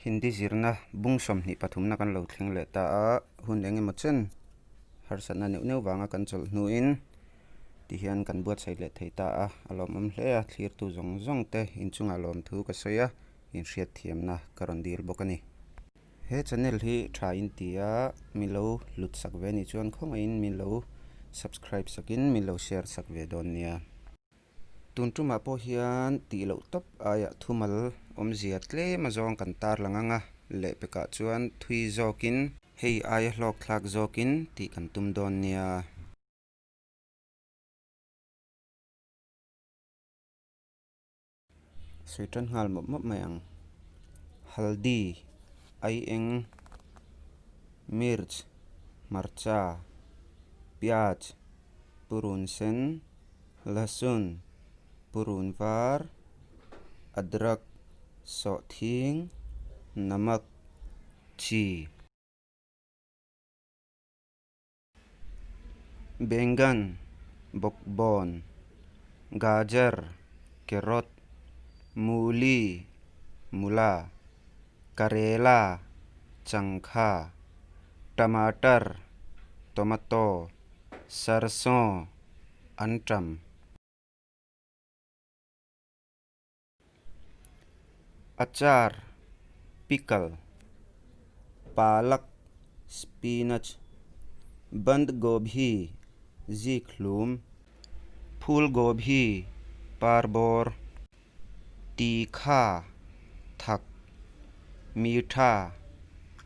Hindi zirna bung 23 na kan lo thleng leh ta a, hun eng emaw chen harsatna neuh neuh vanga kan chawlh hnuin tihian kan buatsaih leh thei ta a, a lawmawm hle a, thlirtu zawng zawng te inchungah lawmthu ka sawi a, inhriatthiamna ka rawn dil bawk a ni. He channel hi tha in ti a, min lo hlut sak ve nih chuan khawngaihin min lo subscribe sakin min lo share sak ve dawn nia. Tun tumah pawh hian tih loh tawp aiah thumal awmzia tlem azawng kan tarlang ang a, lehpekah chuan thui zawkin hei aia hlawk thlak zawkin tih kan tum dawn nia. Sawi tan nghal mawp mawp mai ang. Haldi, aieng, mirch, hmarcha, piaj, purun sen, lahsun, purun var, adrak, sawhthing, namak, chi. Bengan, bawkbawn, gajar, carrot, muli, mula, karela, changkha, tamatar, tomato, sarso, anṭam. Achar, pickle, palak, spinach, band gobi, zikhlum, phul gobi, parbawr, tikha, thak, mitha,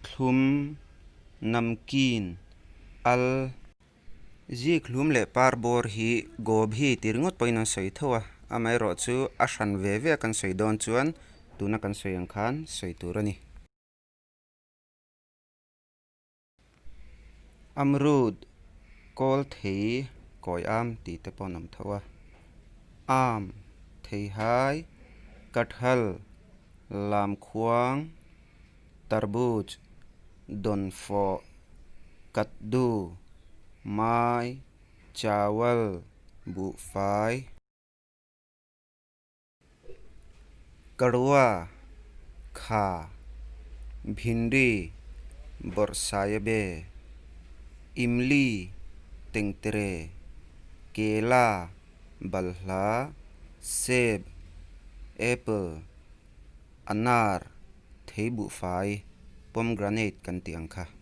thlum, namkeen, al. Zikhlum leh parbawr hi Gobi ti ringawt pawhin an sawi tho a, amaherawhchu a hran ve ve a kan sawi dawn chuan tuna kan sawi ang khan sawi tur a ni. Amrud, kawl thei, kawi am tih te pawh an awm tho a, am, theihai, kathal, lamkhuang, tarbuj, dawnfawh, kaddu, mai, chawal, buhfai, kadwa, kha, bhindi, bawrhsaiabe, imli, tengtere, kela, balhla, sep, apple, Anar, thei buhfai, pomegranate kan tih ang kha.